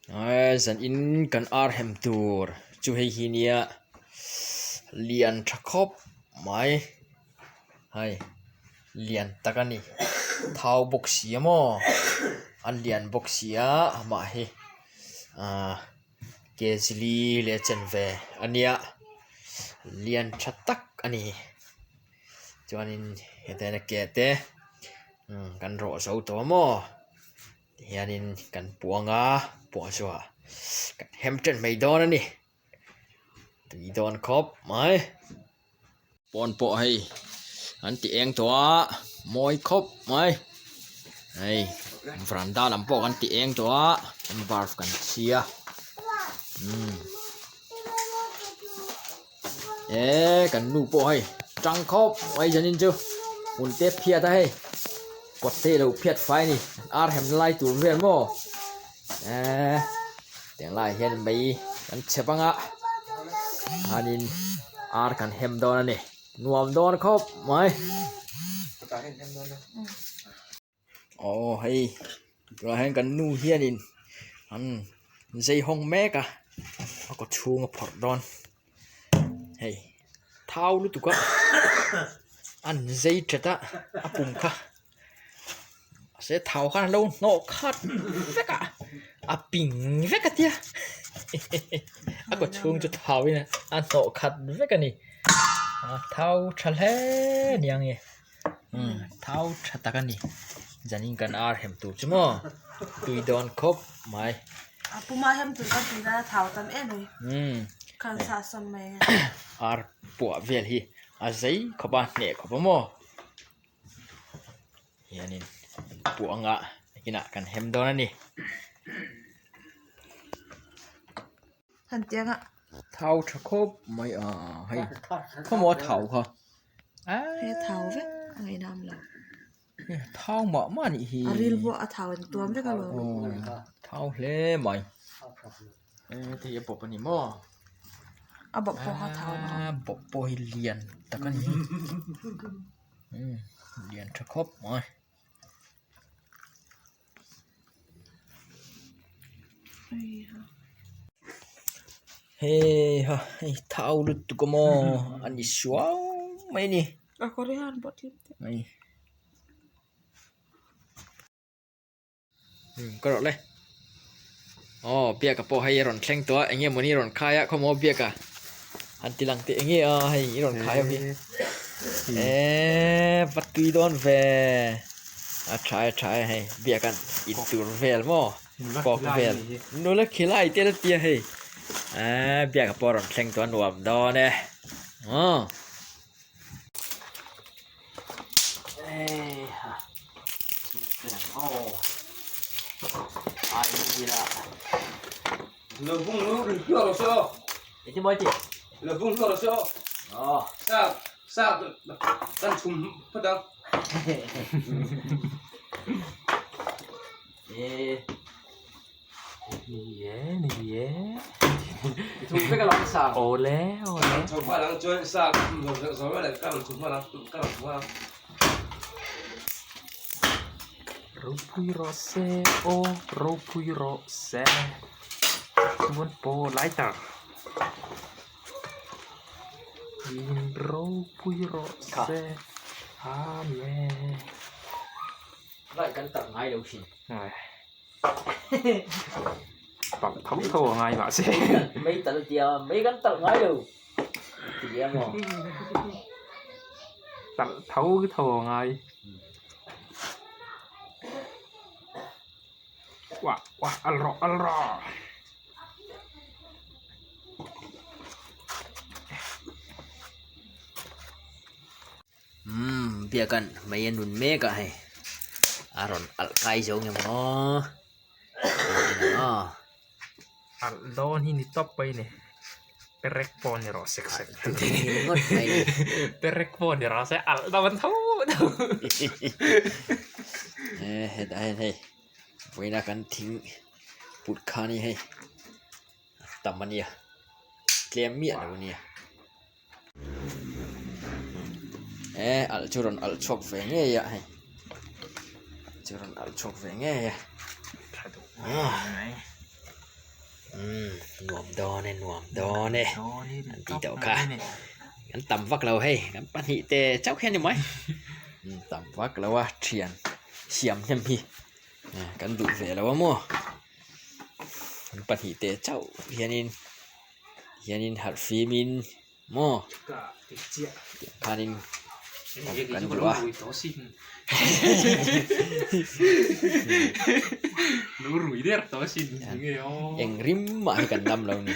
Zan in kan ar hem tur chu hei hi nia lian tha khawp mai hei lian tak a ni thau bawk si a maw a lian bawk si a amah hi ahh kg li leh chen ve a nia lian tha tak a ni chuanin hetah hian a ke te kan rawh zo tawh a maw. Tihianin kan puang a puah chu a kan hem ṭan mai dawn a ni tui dawn khawp mai pawn pawh hei an ti eng tawh a mawi khawp mai hei varanda lam pawh kan ti eng tawh a an barf kan chhi a umm. Eee kan nu pawh hei tang khawp mai zanin chu hmun te phiat a hei kawt te ilo phiat fai a ni ar hem lai tur vel maw eee tiang lai hian mei kan chhep anga khanin ar kan hem dawn a ni nuam dawn khawp mai. Aw hei tunah hian kan nu hianin an zei hawng mek a a kaw chhung a phawrh dawn hei thau lutuk a an zei that a a pum kha mahse thau khan a lo hnawh khat vek a a ping vek a tia a kaw chhung chu thau in a hnawh khat vek a ni a thau tha hle a ni ang e. Umm thau tha tak a ni zanin kan ar hem tur chu maw tui dawn khawp mai. A puma hem tur ka tih lai a thau tam em mai. Umm. Khan sa sawm mai. Ar puah vel hi a zei khawp a hneh khawp a maw hianin puah anga nakinah kan hem dawn a ni. Han tiang a. Thau tha khawp mai a hei khawmaw a thau kha. He thau vek a ngaihna awm lo. Thau mah mah anih hi. A ril pawh a thau in tuam vek alawm. Aw thau hle mai. Hei a bawp a ni maw? A bawp pawh kha thau a. A bawp pawh hi lian tak a ni. Lian tha khawp mai. Hei ha hei thau lutuk a maw a ni suau mai a ni. Ka rawh le aw biaka pawh hei a rawn thleng tawh a eng nge mawni a rawn khai a khawmaw biaka han ti lang teh eng nge a hei i rawn khai ho hi eee va tui dawn ve a tha e a tha e hei biaka in tur vel maw kawk vel nula khilai te la tia hei eee biaka pawh a rawn thleng tawh a nuam dawn e aw. Ropui rawh se aw ropui rawh se chuan paw lighter in ropui rawh se amen. Talh tho tho a ngai mahse. Mei talh tia mei kan talh ngai lo ti a maw. Talh tho tho a ngai. Wah wah al rawh al rawh. Umm biakan mei a nun mek a hei a rawn alh kai zo nge maw aw alh dawn hi ni tawp mai ni perek pawh ni rawh sek sek perek pawh ni rawh se alh dawn tho tho e hetah hian hei vawiina kan thing put kha a ni hei tam a nia tlem miah lo a nia. Eh alh chu rawn alh chhuak ve ngei a hei chu rawn alh chhuak ve ngei a. Nuam dawn e an tih tawh kha. Kan tam vak lo hei, kan pahnih te chauh hian ni mai. Tam vak lo a thian siam hnem hi kan duh ve lo a maw. Kan pahnih te chauh hianin hianin harh fimin maw khanin kan duh a. Eng rim mah hi kan dam lo ni.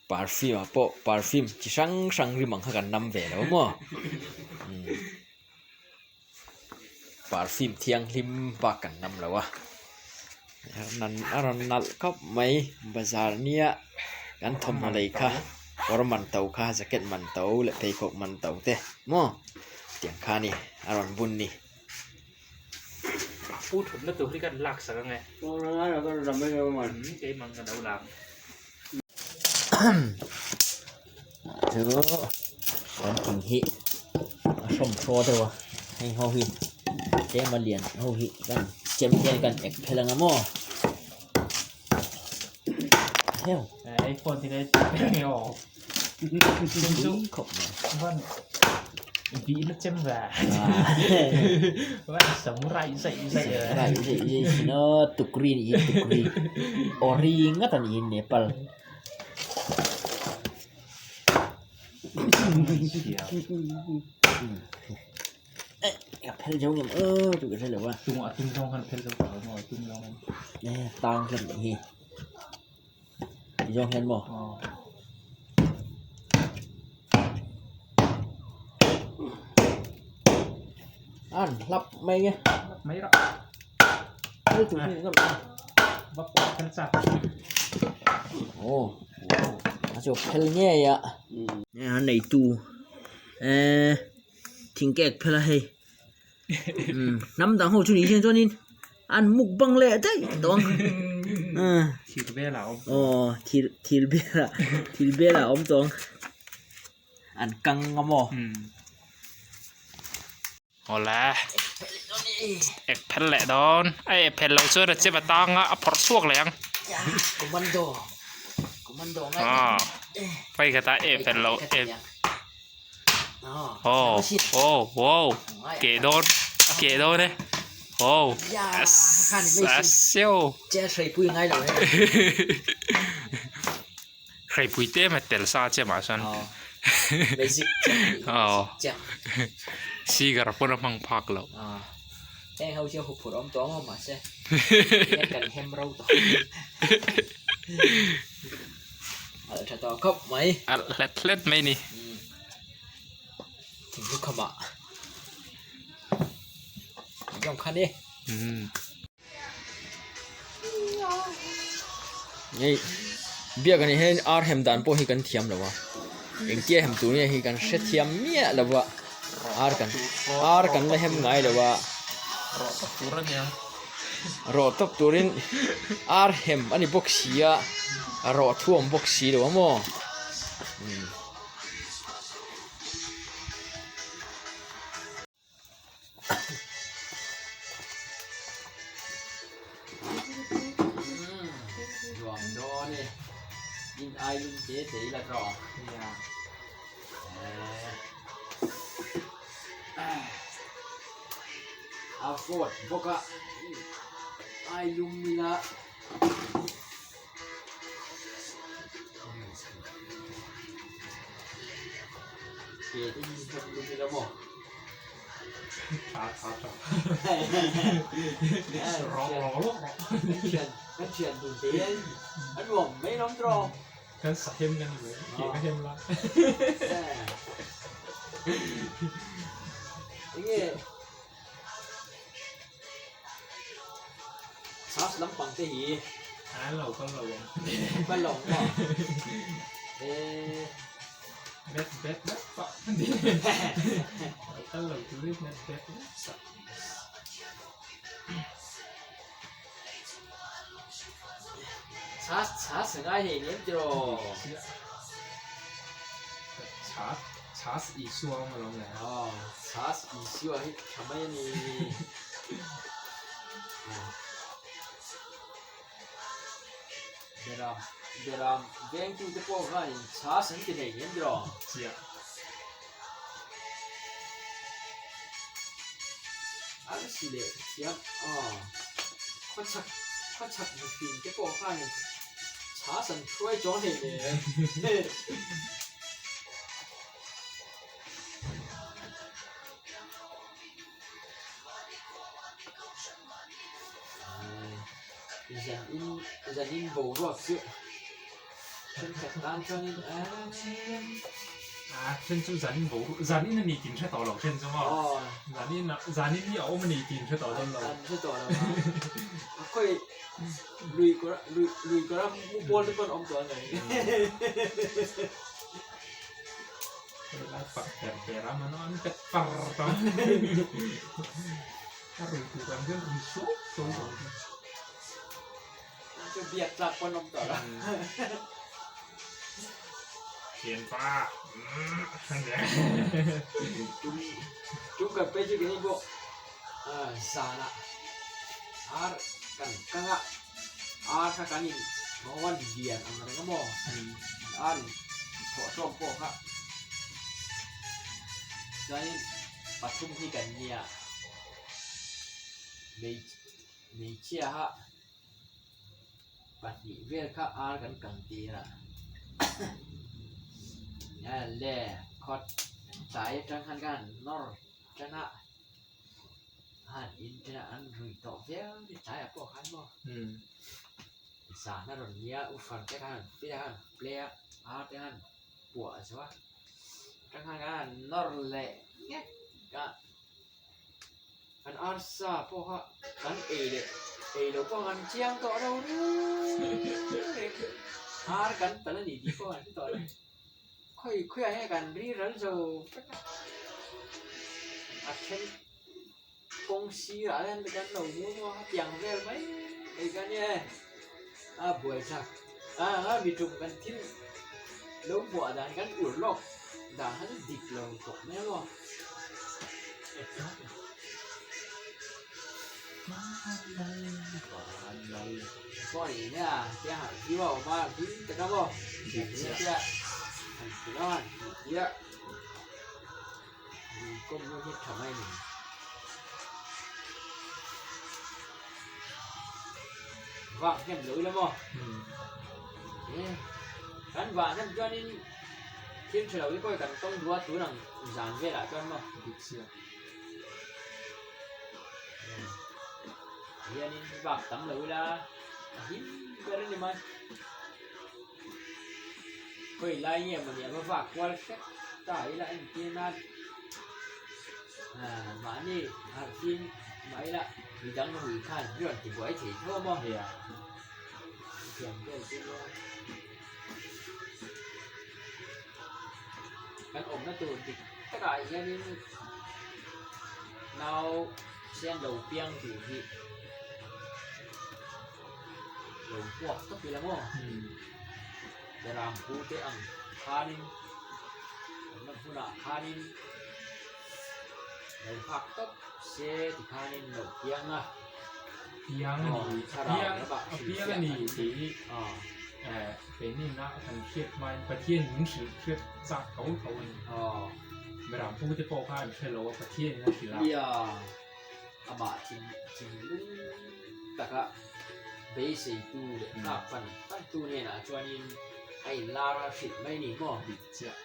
Perfume ah pawh perfume chi hrang hrang rim ang kha kan nam ve lo maw perfume thianghlim bak kan nam lo a a rawn nalh khawp mai bazar nia kan thawmhnaw lei kha kawr man to kha jacket man to leh pheikhawk man to te maw tiang kha a ni a rawn bun ni. Pu thutna tur hi kan lak sak ange. Keimah ka lo lang. Chu kan thing hi a hrawm hraw deuh a heng ho hi tlem a lian ho hi kan chem hian kan ek phel ang a maw heu Ei phone hi aw chem chu khawp mai van vih na chem ve van samurai zai zai samurai zai zai sin aw tukri nih hi tukri ori ngat a nih hi Nepal. A phel zo ngem aw chu ka hre lo a tung a tung zawng khan a phel zo tawh lo maw a tung zawng tang hian nih hi ti zawng hian maw a an hlap mai nge mai rawh phel tur hi ngam va pawh phel chak aw a chu phel ngei a a neitu ehh thing kek phel a hei hnam dang ho chu ni hian chuanin an mukbang leh daih tawh ang thir velah a awm aw thir thir velah thir velah a awm tawh ang an kang a maw. Awle ek phel leh dawn a ek phel loh chuan a chem a tang a a phawrh chhuak leh ang commando commando aw phei khatah ek phel loh ek aw aw wow keh dawn a keh dawn e aw a sio hreipui te em a tel sa che mah chuan aw seeger pawn a hmang phak loh. Alh hlet hlet mai ni. Hei biak anih hian ar hem dan pawh hi kan thiam lo a engtia hem tur nge hi kan hrethiam miah lo a ar kan ar kan la hem ngai lo a rawh tawp turin ar hem a ni bawk si a rawh thuam bawk si lo a maw. Nuam dawn e in ai lum te te ila tawh a vawt bawk a ai lum ila. Ke te hi hmang lum ila maw? Tha tha tha. Rawng rawng rawng rawng. Kan thian dun te hian a nuam mai lawm tawh. Kan sa hem na ni mai. Ke ka hem la. Enge Chhas lampang te hi An lo kal lo ang. Kal lo ang maw? Eee. Bet bet bet pah. Kal lo turin bet bet bet pah. Chhas chhas a ngai hei nem tiraw? Chhas chhas Isua awm alawm le. Aw chhas Isua hi tha mai a ni. Beram beram vengtute pawh khanin chhas an ti hlei em tiraw? Chiah. Arsi leh thiam aw khawchhak khawchhak mihring te pawh khanin chhas an hruai chuang hlei hle. Zan in zan in boruak chu thenkhat tan chuanin A then chu zan in boruak zan in a ni tih an hre tawh lo then chu maw zan in ah zan in hi a awm a ni tih an hre tawh dawn lo an hre tawh lo a khawi lui kawr lui lui kawr a mu pawl te pawh an awm tawh a ni. Helai pak per per a man an pet par tawh a rui tur ang hian rui suau suau tawh ang chu biak tlak pawn awm tawh lo thianpa tum tum kan phei chu kini pawh zanah ar kan kang a ar kha kan in thawn lian ang reng a maw ar in thawh hlawm pawh kha chuanin pathum hi kan nia hmeichhia kha pahnih vel kha ar kan kang tir a le khawt tlai atang khan ka han nawr tan a. Han in te an rui tawh viau ni tlaiah pawh khan maw zan a rawn nia u far te khan te khan play a ar te khan puah zo a atang khan kan han nawr leh ngek a an arsa pawh kha kan ei leh ei loh pawh kan chiang tawh lo reng ar kan tal a ni tih pawh kan hre tawh lo. Khawi khawiah hian kan ri ral zo vek a, a then kawng sirah hian kan lo hmu maw a tiang vel mai mai kha nia e, a buaithlak a a mi tum kan thil lo hmuah dan kan ur lawk dan kha chu dik lo tawh mai maw. Hianin vak tam lo ila a him ber a ni mai. Khawi lai nge mawni a va vak kual hrep ta ila entir nan ah mahni harhfim mah ila midang hui khan hi rawn ti buai thei tho a maw thiam vel chu kan awmna tur dik takah hianin nau sian lo piang tur hi lo hmuak tawp ila maw Beram pu te ang khanin awmna hmunah khanin lo nghak tawp se tikhanin lo piang a. Piang a ni piang a piang a ni tih hi eh keini na kan hriat hmain Pathian min hrilh hriat chak tho tho a ni. Beram pu te pawh kha an hre lo a Pathian in a hrilh a. Nia amah thin thinlung taka beiseitu leh nghak fan fan tu hnenah chuanin a inlar a hrilh mai a ni maw? Dik chiah.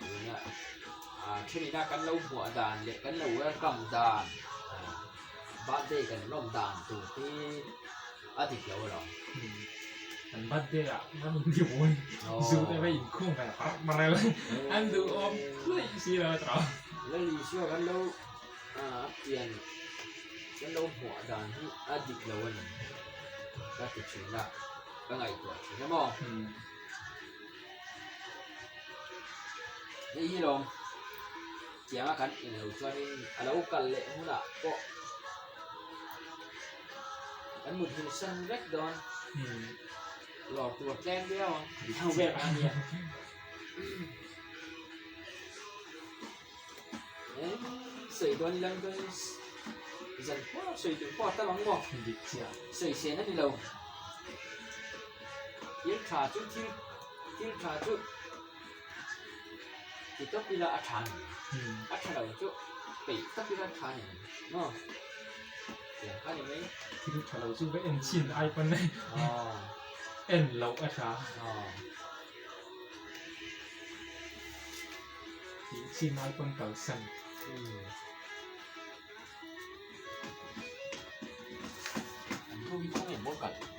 Tuna thenina kan lo hmuah dan leh kan lo welcome dan birthday kan lawm dan tur hi a dik lo alawm. Kan birthday ah ram in ti buai zu te va inkhung ve par par vel an duhawm hluai si lo a tawh. Lal Isua kan lo a pian kan lo hmuah dan hi a dik lo a ni ka ti thin a, ka ngaihtuah thin a maw. Hei hi lawm tianga kan inlo chuanin a lo kal leh hunah pawh kan mut hil san vek dawn lawr tur tlem viau ang ho vel kha ania sawi dawn lang chuan. Zan khuar sawi tur pawh a tam ang maw? Dik chiah. Sawi sen a ni lo. Thil tha chu thil thil tha chu ti tawp ila a tha ni. A tha lo chu peih tawp ila a tha ni maw? Tiang kha ni mai. Thil tha lo chu va en chin ai pawn en loh a tha. Tih chin ai pawn kalsan. An thu hi khawnge maw kal?